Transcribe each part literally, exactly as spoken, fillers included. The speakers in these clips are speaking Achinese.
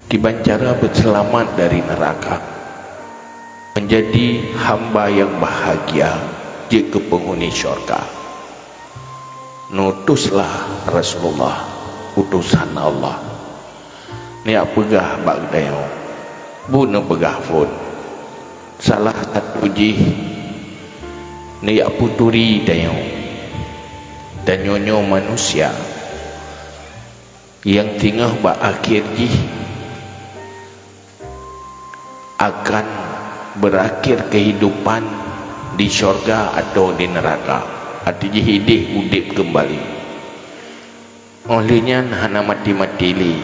Kiban cara beuseulamat dari neuraka, meunjadi hamba nyang bahagia jeuet keu peunghuni syurga. Neutuslah Rasulullah, utosan Allah. Neujak peugah bak geutanyoe, buet neupeugah phon. Salah satu jih neujak peuturi tanyoe. Tanyoe nyoe manusia nyang singoh bak akhé jih akan beurakhé keuhidupan di syurga atawa di neuraka, até jih idéh udeb keumbali. Óh lheueh nyan hana maté-maté lé.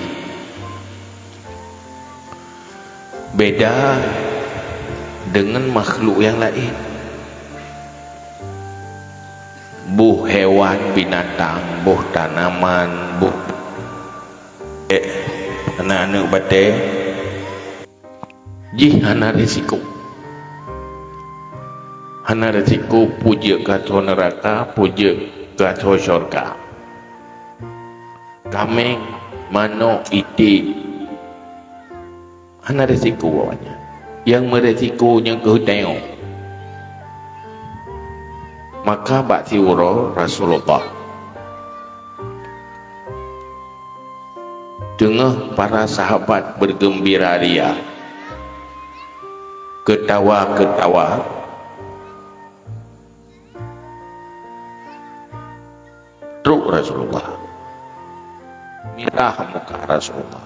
Beda deungon makhluk nyang laén. Boh hewan, binatang, boh tanaman, boh, eh, aneuk-aneuk batée, jih hana risiko. Hana risiko peue jeuet keu asoe neuraka, peue jeuet keu asoe syurga. Kaméng, manok, iték, hana risiko awaknyan. Nyang meurisiko nyang keuh tanyoe. Maka bak siuroe Rasulullah, teungoh para sahabat beugeumbira ria, keutawa-keutawa, trok Rasulullah. Mirah muka Rasulullah.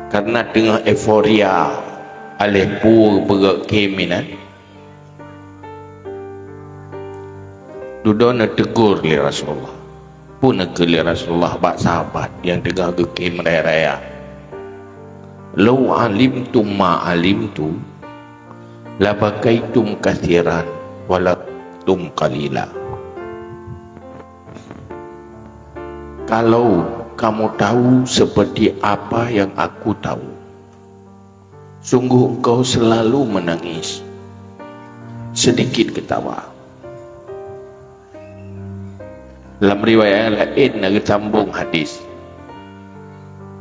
Karena teungoh euforia, aléh peue peugét khem inan, dudoe neutegur lé Rasulullah. Peue neukheun lé Rasulullah bak sahabat nyang teungoh geukhem raya-raya, "Lau alimtum ma alimtu, labakaitum katsiran, walabakaitum qalila." Kalau kamu tahu seperti apa yang aku tahu, sungguh engkau selalu menangis, sedikit ketawa. Lam riwayat laén na geusambong hadis,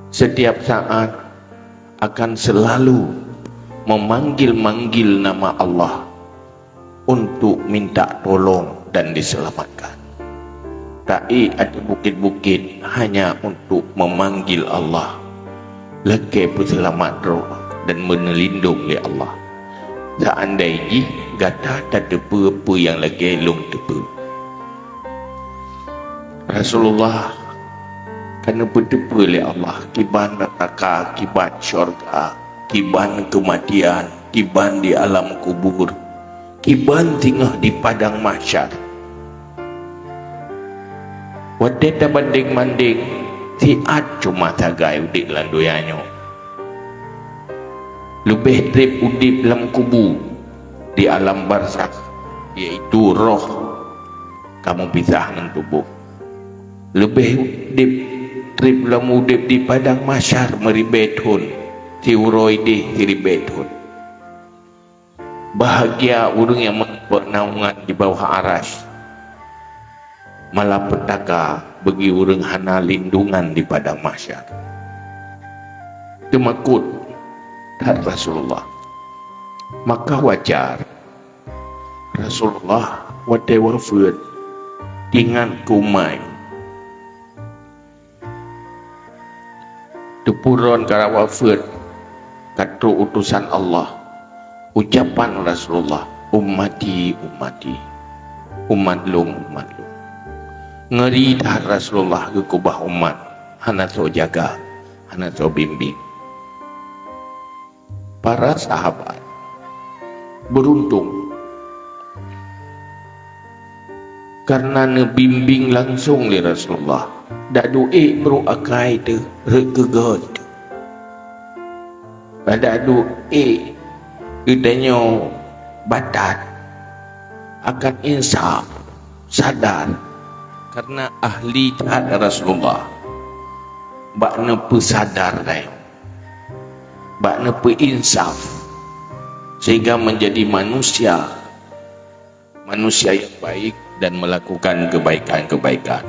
setiap saat akan selalu memanggil-manggil nama Allah untuk minta tolong dan diselamatkan. Taék ateueh bukét-bukét hanya untuk memanggil Allah, lakée peuseulamat droe dan meuneulindong lé Allah. Seandai jih gata tateupeue peue nyang lagée lôn teupeue. Rasulullah ka neupeuteupeue lé Allah kiban neuraka, kiban syurga, kiban keumatian, kiban di alam kubur, kiban singoh di padang mahsyar. Watée tabandeng-bandeng, siat cuma sagai udeb lam donya nyoe. Leubeh treb udeb lam kubu, di alam barzakh, yaitu roh ka meupisah ngon tuboh. Leubeh udeb, treb lam udeb di padang mahsyar meuribée thon, siuroe ideh siribée thon. Bahagia ureuëng nyang meukeubah naungan di bawah Arasy. Malapetaka bagi ureuëng hana lindungan di padang mahsyar. Teumakot that Rasulullah. Maka wajar Rasulullah watée wafeuet, ingat keu umat. Teupuron ka wafeuet, ka trok utosan Allah. Ucapan Rasulullah, "Ummati, ummati." Umat lôn, umat lôn. Ngeuri that Rasulullah geukeubah umat, hana soe jaga, hana soe bimbéng. Para sahabat beuruntung, kareuna neubimbéng langsong lé Rasulullah. Dak duek brok akai teuh rhot keu goe teuh. Dak duek geutanyoe batat akan insaf, sadar, kareuna ahli that Rasulullah bak neupeusadar tanyoe, bak neupeuinsaf, sehingga menjadi manusia, manusia yang baik dan melakukan kebaikan-kebaikan.